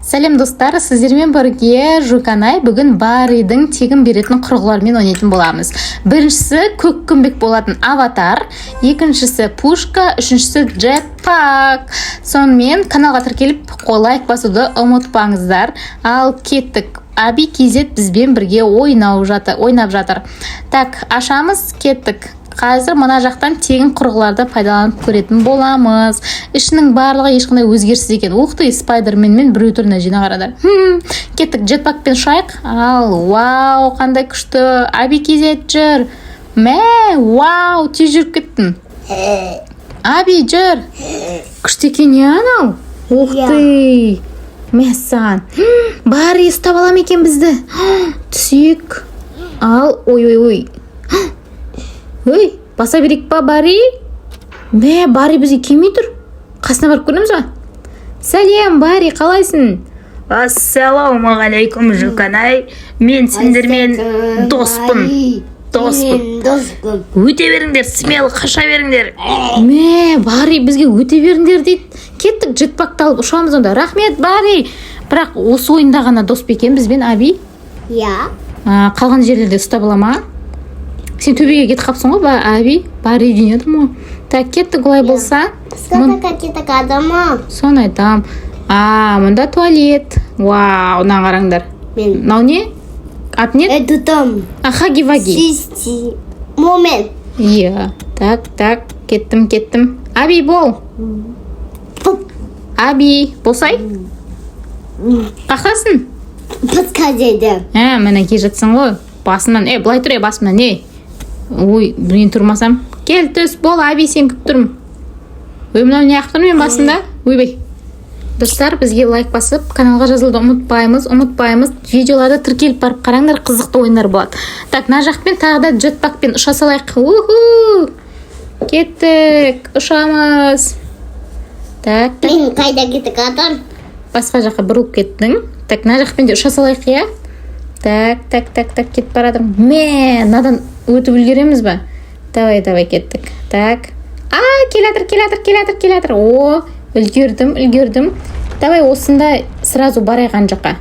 Сәлем, достар! Сіздермен бірге Жуканай. Бүгін Барридің тегін беретін құрылғыларымен ойнайтын боламыз. Біріншісі көк көмбек болатын аватар, екіншісі пушка, үшіншісі джетпак. Сонымен, каналға тіркеліп, лайк басуды ұмытпаңыздар. Ал кеттік! Аби Kz бізбен бірге ойнап жатыр. Так, ашамыз, кеттік. Қазір мына жақтан тегін құрылғыларды пайдаланып көретін боламыз. Ішінің барлығы ешқандай өзгеріссіз екен. Ух ты, Спайдерменмен біреу тұр мына жеріне, қараңдар. Кеттік, джетпакпен ұшайық. Ал, вау, қандай күшті! Аби Kz, жүр! Мә, вау, тез жүріп кеттің. Аби, жүр! Күшті екен, иә, анау. Ух ты, мәссаған! Барри ұстап ала ма екен бізді? Түсейік. Ал, ой, ой, ой, ой, баса берейік па, Барри? Мә, Барри бізге келмей тұр. Қасына барып көреміз ба? Сәлем, Барри, қалайсың? Ассалаумағалейкум, Жүканай! Мен сендермен доспын, доспын. Мен доспын. Өте беріңдер, смело қаша беріңдер. Мә, Барри бізге өте беріңдер дейді. Кеттік, джетпакты алып ұшамыз онда. Рахмет, Барри. Бірақ осы ойында ғана дос па екен бізбен Аби? Иә. А, қалған жерлерде ұстап ала ма? Сен төбеге кетіп қалыпсың ғой, Аби. Барри деген едім ғой. Так, кеттік олай болса. Сколько какие-то адамы? Соны айтам. А, мында туалет. Вау, мынаны қараңдар. Мен. Мынау не, аты не? Это там. А, Хаги Ваги. Систи. Момент. Иә. Так, так, кеттім, кеттім. Аби, бол! Аби, болсай! Қаяқтасың? Подскажите. Ә, міне, келе жатсың ғой басымнан. Е, былай тұр, е, басымнан. Е, ой, мен тұрмасам. Кел, түс, бол, Аби, сен күтіп тұрмын. Ой, мынау неғып тұр менің басымда? Ойбай! Достар, бізге лайк басып, каналға жазылуды ұмытпаймыз, ұмытпаймыз. Видеоларды тіркеліп барып қараңдар, қызықты ойындар болады. Так, мына жақпен тағы да джетпакпен ұша салайық. Уху, кеттік, ұшамыз. Так, так. Мен қайда кетіп жатырмын? Басқа жаққа бұрылып кеттің. Так, мына жақпен де ұша салайық, иә. Так, так, так, так, кетіп бара жатырмын. Мә, мынадан өтіп үлгереміз ба? Давай, давай, кеттік. Так, а, келе жатыр, келе жатыр, келе жатыр, келе жатыр! О, үлгердім, үлгердім. Давай, осында сразу барайық ана жаққа.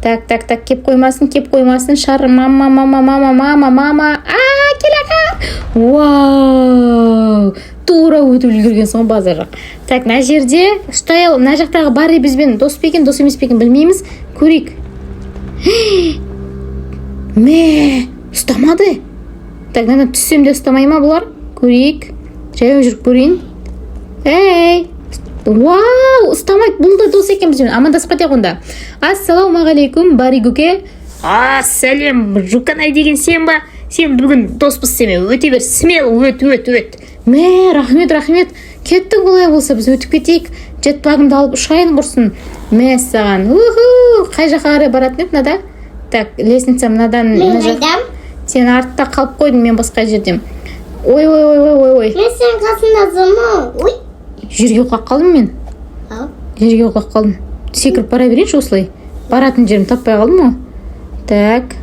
Так, так, так, кеп қоймасын, кеп қоймасын шар. Мама, мама, мама, мама, мама! А, келе жатыр! Вау, тура өтіп үлгергенсің ғой, базар жоқ. Так, мына жерде ұстай. Мына жақтағы Барри бізбен дос па екен, дос емес пе екен, білмейміз, көрейік. Мә, ұстамады. Так, мына түссем де ұстамай ма бұлар? Көрейік, жаяу жүріп көрейін. Ей, вау, ұстамайды! Бұл да дос екен бізбен. Амандасып кетейік онда. Ассалаумағалейкум, Барри көке! А, сәлем, Жуканай деген сен ба? Сен бүгін доспыз сенімен. Өте бер, смело өт, өт, өт. Мә, рахмет, рахмет! Кеттік олай болса, біз өтіп кетейік. Джетпагымды алып ұшайын құрсын. Мәссаған! Уху! Қай жаққа қарай баратын еді мынада? Так, лестница мынадан. Мен Мына жақ. қайдам? Сен артта қалып қойдың, мен басқа жердемін. Ой, ой, ой, ой, ой, ой! Мен сенің қасындасың. Ой. Жерге құлап қалдым мен. Ал. Жерге құлап қалдым. Секіріп бара берейінші осылай. Баратын жерімді таппай қалдым ғой. Так,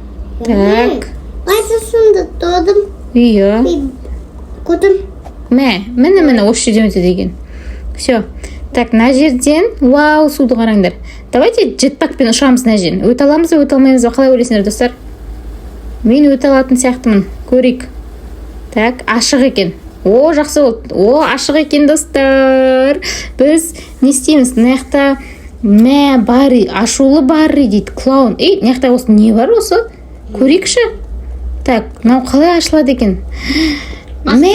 так. Қайсысында тұрдым? Иә. Мен көрдім. Мә, міне, міне, осы жерден өтеді екен. Все. Так, мына жерден, вау, суды қараңдар! Давайте джетпакпен ұшамыз. Мына жерден өте аламыз ба, өте алмаймыз ба, қалай ойлайсыңдар, достар? Мен өте алатын сияқтымын, көрейік. Так, ашық екен. О, жақсы болды. О, ашық екен, достар. Біз не істейміз мына жақта? Мә, Барри, ашулы Барри дейді, клоун. Ей, мына жақта осы не бар, осы көрейікші. Так, мынау қалай ашылады екен? Мә,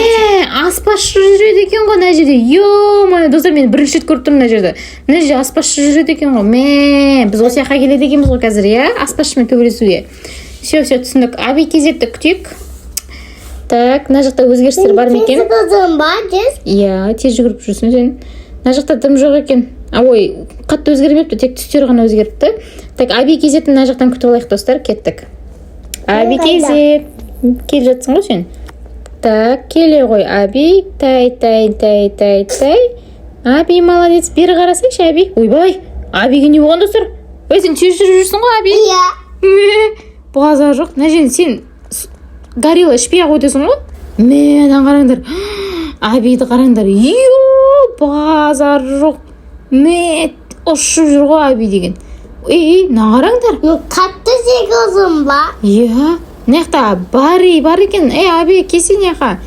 аспазшы жүреді екен ғой мына жерде. Ё-моё, достар, мен бірінші рет көріп тұрмын мына жерде. Мына жерде аспазшы жүреді екен ғой. Мә, біз осы жаққа келеді екенбіз ғой қазір, иә, аспазшымен төбелесуге. Все, все, түсіндік. Аби Kz-ті күтейік. Так, мына жақта өзгерістер бар ма екен? Тез ба, тез? Иә, тез жүгіріп жүрсің сен. Мына жақта дым жоқ екен. А, ой, қатты өзгермепті, тек түстері ғана өзгеріпті. Так, Аби Kz-ті мына жақтан күтіп алайық, достар. Кеттік, Аби Қайда? Kz, келе жатсың ғой сен. Так, келе ғой, Аби. Тай, тай, тай, тай, тай! Аби, молодец! Бері қарасайшы, Аби. Ойбай, Абиге не болған, достар? Ой, сен тез жүріп жүрсің ғой, Аби. Иә. Базар жоқ. Мына жерде сен горилла ішпей ақ өтесің ғой. Мә, мынаны қараңдар, Абиді қараңдар! Ё, базар жоқ! Мә, ұшып жүр ғой Аби деген. Ей, ей, мына қараңдар. Ну, қатты секірдім ба? Иә, мына жақта Барри бар екен. Ей, Аби, келсей мына жаққа.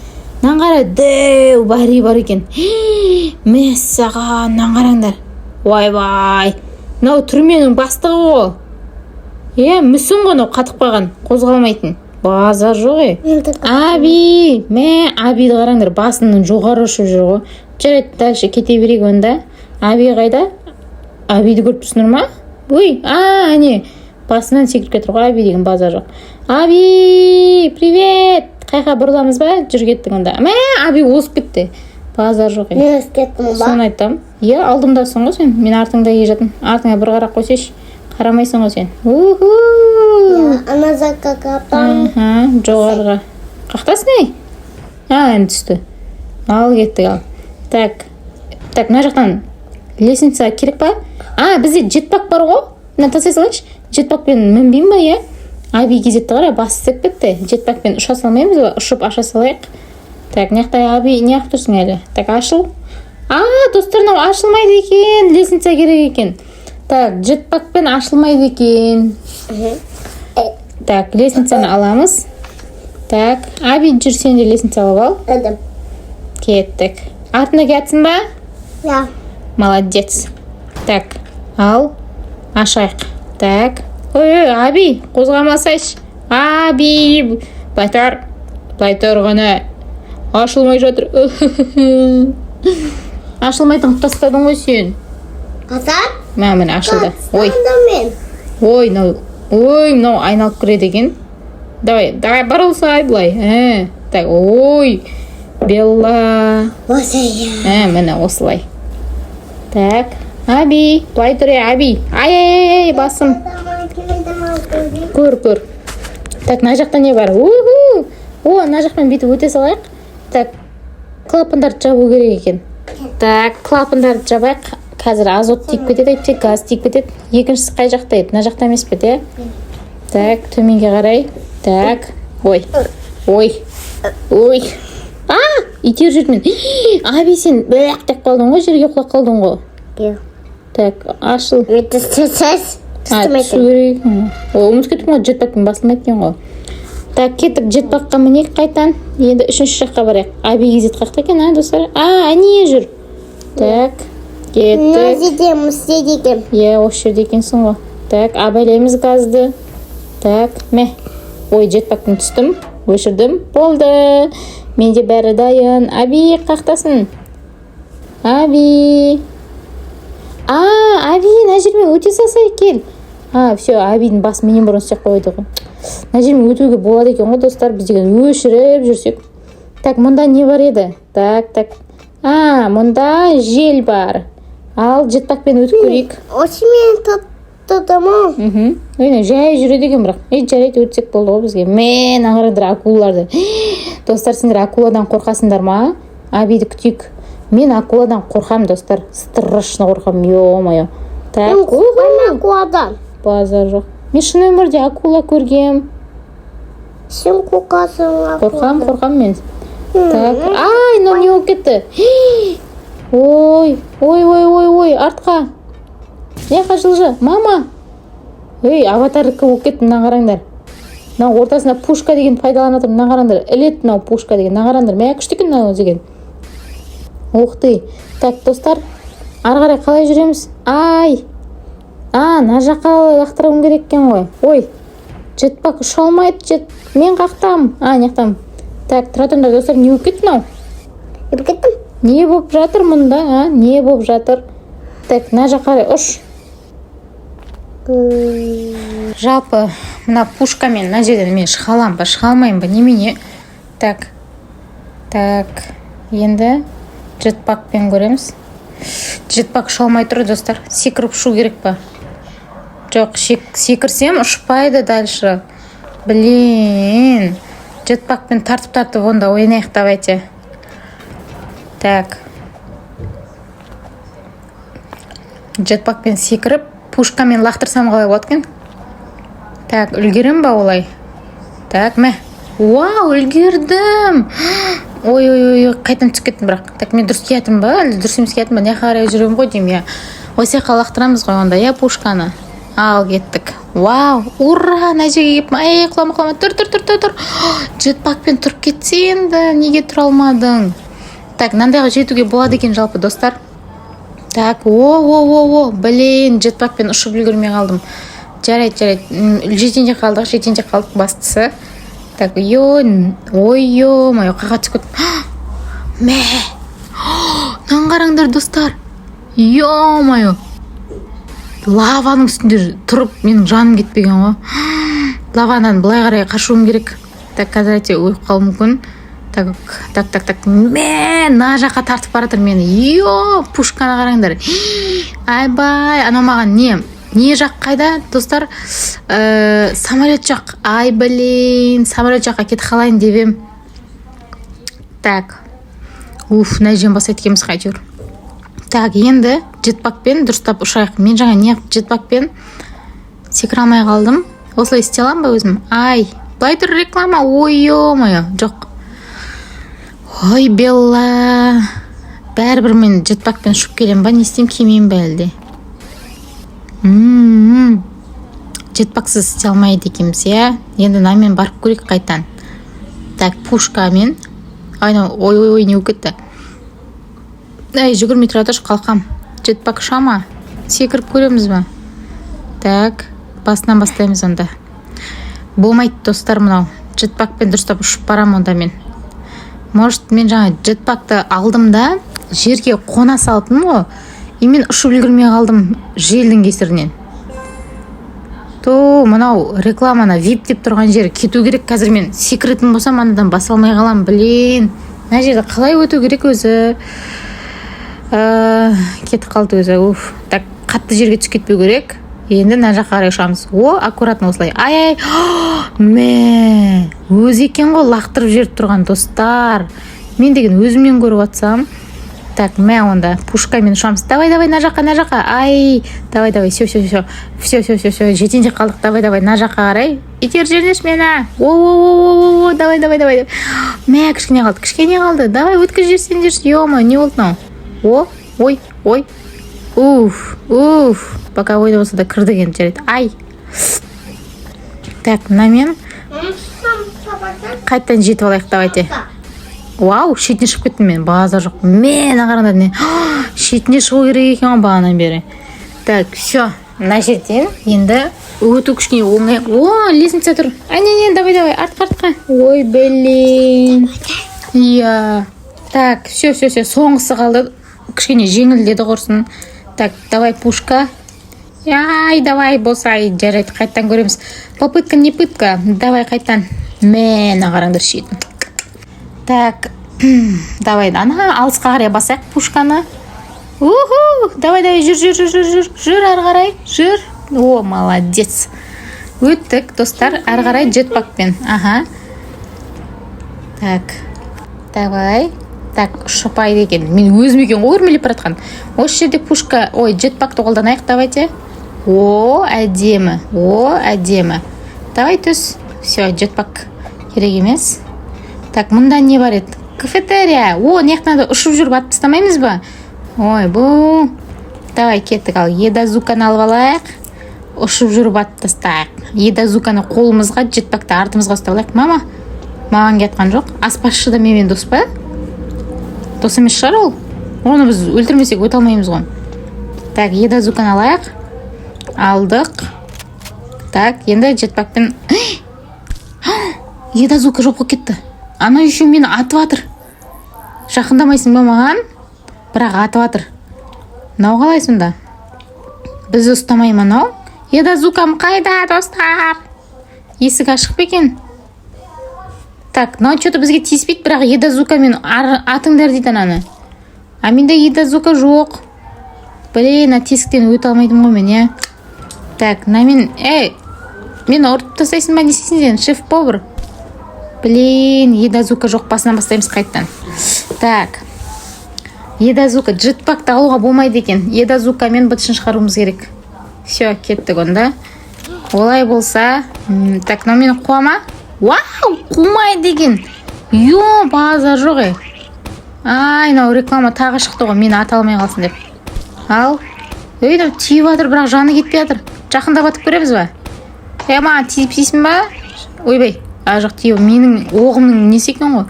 Мынаны қара, дәу Барри бар екен. Мәссаған, мынаны қараңдар. Ойбай, мынау түрменің бастығы ғой. Иә, мүсін ғой мынау, қатып қойған, қозғалмайтын. Базар жоқ, ей. Аби, мә, Абиді қараңдар, басының жоғары ұшып жүр ғой. Жарайды, дальше кете берейік онда. Аби қайда? Абиді көріп тұрсыңдар ма? Ой, а, әне, басынан секіріп кетір ғой Аби деген, базар жоқ. Аби, привет! Қайқа бұрыламыз ба? Жүр, кеттік онда. Мә, Аби озып кетті. Базар жоқ, ей. Мен өсіп кеттім ба? Соны айтамын. Иә, алдымдасың ғой сен. Мен артыңда келе жатырмын. Артыңа бір қарап қойсайшы. Қарамайсың ғой сен. Уху! Ана жаққа каптан. Аха, жоғарыға. Қақтасың, ей? А, енді түсті. Ал, кеттік, ал. Так. Так, мына жақтан лестница керек па? А, бізде джетпак бар ғой. Мына тастай салайыншы. Джетпакпен мінбеймін ба, иә? Аби кезетті, қара, басы істеп кетті. Джетпакпен ұша салмаймыз ба? Ұшып аша салайық. Так, мына жақта, Аби, не қылып тұрсың әлі? Так, ашыл. А, достар, мынау ашылмайды екен. Лестница керек екен. Так, джетпакпен ашылмайды екен. Так, лестницаны аламыз. Так, Аби, жүр, сен де лестница алып ал. Едім. Кеттік. Артына келатсың ба? Я. Молодец. Так, ал, ашайық. Так. Ой, ой, Аби, қозғалмасайшы. Аби, былай тұр. Былай тұр ғана. Ашылмай жатыр. Ашылмайтын қылып тастадың ғой сен. Қазан? Мә, міне, ашылды. Ой, Мен. Ой, мынау, ой, мынау айналып кіреді екен. Давай, давай, бұрылсай былай. Ә, так, ой, Белла. Осы я. Ә, міне, осылай. Так, Аби, былай тұр, ей, Аби. Ай, ай, ай, ай, басым. Көр, көр. Так, мына жақта не бар? Уху! О, мына жақпен бүйтіп өте салайық. Так, клапандарды жабу керек екен. Так, клапандарды жабайық. Қазір азот тиіп кетеді, әйтпесе газ тиіп кетеді. Екіншісі қай жақта еді? Мына жақта емес пе еді, иә? Так, төменге қарай. Так, ой, ой, ой. А, итеріп жүрдім мен. Аби, сен бәк деп қалдың ғой, жерге құлап қалдың ғой. Иә. Так, ашыл. Өте сіз. А, түсу керек екен ғой. Ой, ұмытып кеттім ғой, джетпакпен басылмайды екен ғой. Так, кеттік, джетпакқа мінейік қайтан. Енді үшінші жаққа барайық. Аби кезет қаяқта екен, а, достар? А, әне жүр. Так, Мына кеттік. жерде істейді екен. Иә, осы жерде екенсің ғой. Так, абайлаймыз газды. Так, мә. Ой, джетпактан түстім. Өшірдім. Болды. Менде бәрі дайын. Аби, қақтасың? Аби. А, Аби, мына жермен өте салсай, кел. А, все, Абидің басы менен бұрын істеп қойды ғой. Мына жермен өтуге болады екен ғой, достар. Біз деген өшіріп жүрсек. Так, мұнда не бар еді? Так, так. А, мұнда жел бар. Ал, джетпакпен өтіп көрейік. Осы мен тұтамын ау. Мхм. Ой, жай жүреді екен бірақ. Ей, жарайды, өтсек болды ғой бізге. Мә, мына қараңдар акулаларды. Достар, сендер акуладан қорқасыңдар ма? Абиді күтейік. Мен акуладан қорқамын, достар. Страшно қорқамын, ё-моё. Так, Мен қорқамын акуладан. Базар жоқ. Мен шын өмірде акула көргем. Сен қорқасың. Қорқамын, қорқамын мен. Так, ай, мынау не болып кетті? Ой, ой, ой, ой, ой, артқа. Мына жылжы, мама. Ей, аватардікі болып кетті, мына қараңдар. Мына ортасында пушка деген пайдаланып жатыр, мына қараңдар. Іледі мынау пушка деген, мына қараңдар. Мә, күшті екен мынау деген. Ух ты. Так, достар, ары қарай қалай жүреміз? Ай. А, мына жаққа лақтыруым керек екен ғой. Ой, джетпак ұша алмайды, жет. Мен қақтам. А, мына жақтан. Так, тұра тұрыңдар, достар, не болып кетті мынау? Өтіп кеттім. Не болып жатыр мұнда, а? Не болып жатыр? Так, мына жаққа қарай ұш. Жалпы, мына пушкамен мына жерден мен шыға аламын ба, шыға алмаймын ба, немене? Так. Так, енді джетпакпен көреміз. Джетпак ұша алмай тұр, достар. Секіріп ұшу керек па? Жоқ, секірсем ұшпайды дальше. Блин. Джетпакпен тартып-тартып онда ойнайық, давайте. Так. Джетпакпен секіріп, пушкамен лақтырсам қалай болады екен? Так, үлгерем ба олай? Так, мә. Вау, үлгердім. Ой, ой, ой, қайтадан түсіп кеттім бірақ. Так, мен дұрыс келатырмын ба? Әлде дұрыс емес келатырмын ба? Мына жаққа қарай жүремін ғой деймін, иә. Осы жаққа лақтырамыз ғой онда, иә, пушканы. Ал, кеттік. Вау, ура, мына жерге келіп, ей, құлама, құлама, тұр, тұр, тұр, тұр, тұр. Джетпакпен тұрып кетсе енді, неге тұра алмадың? Так, мынандайға жетуге болады екен жалпы, достар. Так, о, о, о, о, блин, джетпакпен ұшып үлгермей қалдым. Жарайды, жарайды, жетейін де қалдық, жетейін де қалдық бастысы. Так, ой, ой, ё-моё, қаға түсіп кеттім. Мә, мынаны қараңдар, достар. Ё-моё, лаваның үстінде тұрып менің жаным кетпеген ғой. Лавадан былай қарай қашуым керек. Так, қазір әйтеуір өліп қалуым мүмкін. Так, так, так, так, мә, мына жаққа тартып бара жатыр мені. Е, пушканы қараңдар. Айбай, анау маған не жақ қайда, достар? Самолет жақ. Ай, блин, самолет жаққа кетіп қалайын деп ем. Так, уф, мына жерден бастайды екенбіз әйтеуір. Так, енді джетпакпен дұрыстап ұшайық. Мен жаңа не джетпакпен секіре алмай қалдым. Осылай істей аламын ба өзім? Ай, былай тұр, реклама. Ой, ё-моё, жоқ. Ой, белла, бәрібір мен джетпакпен ұшып келемін ба, не істеймін, келмеймін ба әлде? Джетпаксыз істей алмайды екенбіз, иә. Енді мынамен барып көрейік қайтадан. Так, пушкамен. Ай, ой, ой, ой, не болып кетті? Ей, жүгірмей тұра тұршы, қалқам. Джетпак ұша ма? Секіріп көреміз ба? Так, басынан бастаймыз онда. Болмайды, достар, мынау. Джетпакпен дұрыстап ұшып барамын онда мен. Может, мен жаңа джетпакты алдым да, жерге қона салыппын ғой, и мен ұшып үлгермей қалдым желдің кесірінен. То мынау рекламаны вип деп тұрған жері кету керек. Қазір мен секіретін болсам, анадан баса алмай қаламын. Блин, мына жерді қалай өту керек өзі? Кетіп қалды өзі, уф. Так, қатты жерге түсіп кетпеу керек. Енді мына жаққа қарай ұшамыз. О, аккуратно осылай. Ай, ай, мә, өзі екен ғой лақтырып жіберіп тұрған, достар. Мен деген өзімнен көріп жатсам. Так, мә, онда пушкамен ұшамыз. Давай, давай, мына жаққа, мына жаққа. Ай, давай, давай, все, все, все, все, все, все, все, жетейін деп қалдық. Давай, давай, мына жаққа қарай итеріп жіберіңдерші мені. О, о, о, о, давай, давай, давай. Мә, кішкене қалды, кішкене қалды. Давай, өткізіп жіберсеңдерші. Ё, не болды мынау? О, ой, ой, уф, уф, пока ойда болса да кірдік енді, жарайды. Ай, так, мынамен қайтадан жетіп алайық, давайте. Вау, шетіне шығып кеттім мен, базар жоқ. Мені қараңдар, не шетіне шығу керек екен ғой бағанадан бері. Так, все, мына жерден енді өту кішкене оңай. О, лестница тұр. Әне, не, давай, давай, артқа, артқа. Ой, блин, иә. Так, все, все, все, соңғысы қалды, кішкене жеңілдеді құрсын. Так, давай, пушка. Ай, давай, босай. Жарайды, қайтадан көреміз. Попытка не пытка. Давай қайтадан. Мә, мына қараңдар шетін. Так, давай, ана алысқа қарай басайық пушканы. Уху, давай, давай, жүр, жүр, жүр, жүр, жүр, жүр, ары қарай жүр. О, молодец, өттік, достар. Ары қарай джетпакпен. Аха, так, давай. Так, ұшпайды екен. Мен өзім екен ғой өрмелеп бара жатқан. Осы жерде пушка, ой, джетпакты қолданайық, давайте. О, әдемі, о, әдемі. Давай, түс. Все, джетпак керек емес. Так, мұнда не бар еді? Кафетерия. О, мына жақтан да ұшып жүріп атып тастамаймыз ба? Ой, бұл, давай, кеттік. Ал, едазуканы алып алайық, ұшып жүріп атып тастайық. Едазуканы қолымызға, джетпакты артымызға ұстап алайық. Мама маған кетқан жоқ. Аспазшы да менімен дос па? Дос емес шығар ол. Оны біз өлтірмесек, өте алмаймыз ғой. Так, едазуканы алайық. Алдық. Так, енді джетпакпен. Едазука жоқ болып кетті. Ана еще мені атып жатыр. Жақындамайсың ба маған? Бірақ атып жатыр. Мынау қалай сонда? Бізді ұстамай ма мынау? Едазукам қайда, достар? Есік ашық па екен? Так, мынау че то бізге тиіспейді, бірақ едазукамен атыңдар дейді ананы. А менде едазука жоқ. Блин, мына тесіктен өте алмайтынмын ғой мен, иә. Так, мына ей, мені ұрып тастайсың ба, не істейсің сен, шеф повар? Блин, едазука жоқ, басынан бастаймыз қайтадан. Так, едазука, джетпакты алуға болмайды екен. Едазукамен бытышын шығаруымыз керек. Все, кеттік онда олай болса. Так, мынау мені қуа ма? Вау, қумайды екен. Ё, базар жоқ. Ей, ай, мынау реклама тағы шықты ғой, мені ата алмай қалсын деп. Ал, ей, мынау тиіп жатыр, бірақ жаны кетпей жатыр. Жақындап атып көреміз ба? Е, маған тиіп тисін ба? Ойбай, а, жоқ, тиіп менің оғымның несі екен ғой.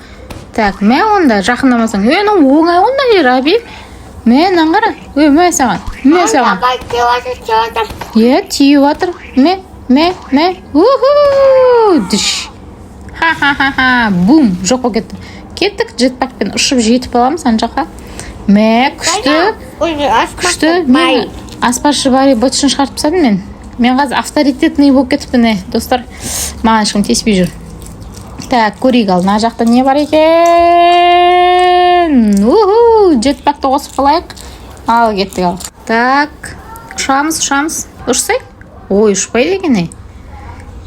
Так, мә, онда жақындамасаң. Е, мынау оңай ғой мына жер, Аби. Мә, мынаны қара. Ой, мә саған, мә саған. Давай, тиіп жатыр. Иә, тиіп жатыр. Мә, мә, мә, уху, дыш, ха ха ха ха, бум, жоқ болып кетті. Кеттік, джетпакпен ұшып жетіп аламыз ана жаққа. Мә, күшті. Күшті. Мен аспазшы Барри бытышын шығарып тастадым. Мен қазір авторитетный болып кетіппін. Е, достар, маған ешкім тиіспей жүр. Так, көрейік. Ал мына жақта не бар екен? Уху, джетпакты қосып қалайық. Ал, кеттік. Ал, так, ұшамыз, ұшамыз. Ұшсай. Ой, ұшпайды екен. Ей,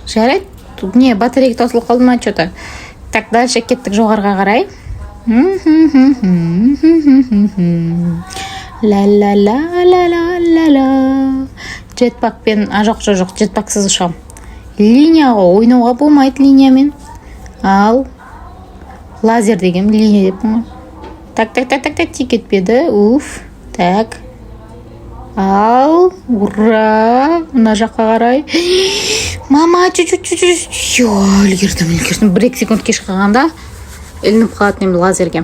жарайды. Тут не, батарейка таусылып қалды ма че то? Так, дальше кеттік жоғарыға қарай. Ла ла ла ла ла ла ла. Джетпакпен, а, жоқ, жоқ, жоқ, джетпаксыз ұшамын. Линия ғой, ойнауға болмайды линиямен. Ал лазер деген, линия деппін ғой. Так, так, так, так, так, тиіп кетпеді, уф. Так, ал, ура, мына жаққа қарай. Мама, чуть чуть, чуть чуть, үлгердім, үлгердім. 1-2 секунд кеш қалғанда ілініп қалатын едім лазерге.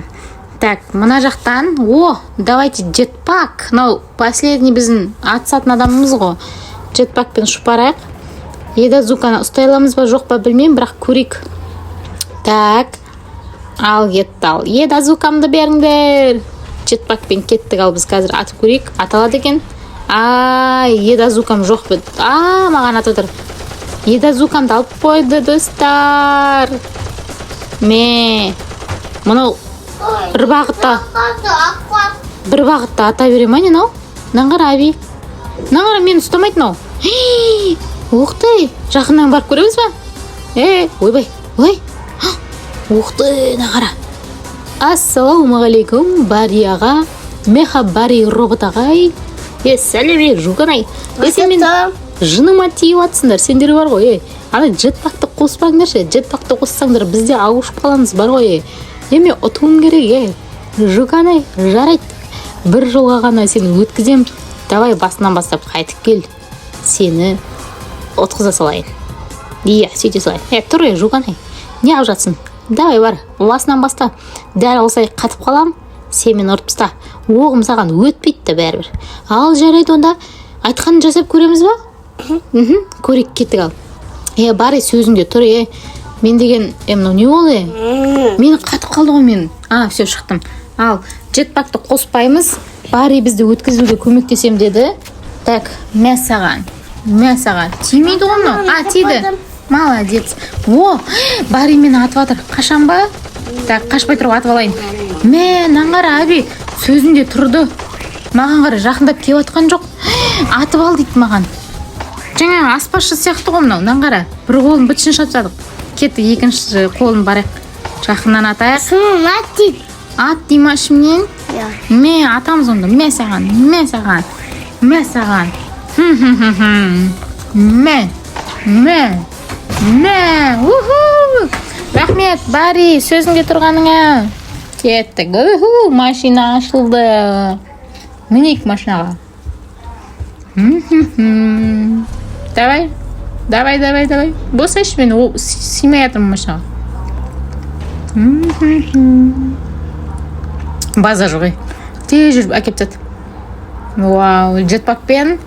Так, мына жақтан, о, давайте джетпак. Мынау последний біздің атысатын адамымыз ғой. Джетпакпен ұшып барайық. Едазуканы ұстай аламыз ба, жоқ па, білмеймін, бірақ көрейік. Так, ал, кетті. Ал, едазукамды беріңдер. Джетпакпен кеттік. Ал, біз қазір атып көрейік, ата алады екен. Ай, едазукам жоқ. А, маған атып отыр. Едазукамды алып қойды, достар. Ме, мынау бір бағытта ата бере ма, не мынау? Мынаны қара, Аби, мынаны қара, мені ұстамайды мынау. Ух ты, жақыннан барып көреміз ба? Е, ойбай, ой, ух ты, мына қара. Ассалаумағалейкум, Барри аға, меха Барри робот ағай. Е, сәлем, е, Жуканай. Е, сен мен жыныма тиіп жатсыңдар сендер бар ғой. Е, ана джетпакты қоспаңдаршы. Джетпакты қоссаңдар, біз де ауышып қаламыз бар ғой. Е, е, мен ұтуым керек. Е, Жуканай, жарайды, бір жолға ғана сені өткізем. Давай, басынан бастап қайтып кел, сені ұтқыза салайын. Иә, сөйте салайын. Е, тұр, е, Жуканай, неғып жатсың? Давай, бар, басынан баста. Дәл осылай қатып қалам, сен мені ұрып таста, оғым саған өтпейді да бәрібір. Ал, жарайды, онда айтқанын жасап көреміз ба? Мхм, көрейік, кеттік. Ал, е, бар, е, сөзіңде тұр. Е, мен деген, е, мынау не болды? Е, мені қатып қалды ғой мен. А, все, шықтым. Ал, джетпакты қоспаймыз. Барри бізді өткізуге көмектесем деді. Так, мә саған, мә саған. Тимейді ғой мынау. А, тиді, молодец. О, Барри мені атып жатыр. Қашан ба? Так, қашпай тұрып атып алайын. Мә, мынаны қара, Аби, сөзінде тұрды. Маған қарай жақындап келіп жатқан жоқ. Атып ал дейді маған. Жаңағы аспазшы сияқты ғой мынау. Мынаны қара, бір қолын бытышын шығарып тастадық. Кеттік, екінші қолын барайық, жақыннан атайық. Шынын ат дейді. Ат дей ма ішімнен? Иә. Мә, атамыз онда. Мә саған, мә саған, мә саған. Хм, хм, хм, хм. Мә, мә, мә, уху. Рахмет, Барри, сөзіңде тұрғаныңа. Кеттік. Уху, машина ашылды. Мінейік машинаға. Мхм. Давай, давай, давай, давай, босайшы. Мен сыймай жатырмын машинаға. Мхм. База жоқ. Ей, тез жүріп әкеліп тастады. Вау, джетпакпен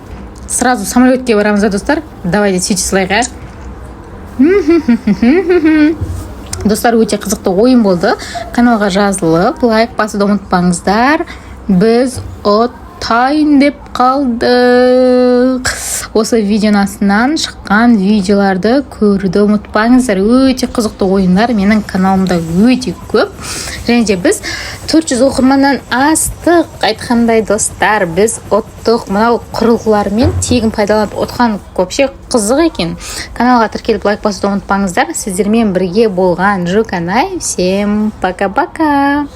сразу самолетке барамыз да, достар. Давайте сөйте салайық. Ә, достар, өте қызықты ойын болды. Каналға жазылып, лайк басуды ұмытпаңыздар. Біз ұтайын деп қалдық. Осы видеоның астынан шыққан видеоларды көруді ұмытпаңыздар. Өте қызықты ойындар менің каналымда өте көп. Және де біз 400 оқырманнан астық. Айтқандай, достар, біз ұттық. Мынау құрылғылармен тегін пайдаланып ұтқан вообще қызық екен. Каналға тіркеліп, лайк басуды ұмытпаңыздар. Сіздермен бірге болған Жуканай. Всем пока пока.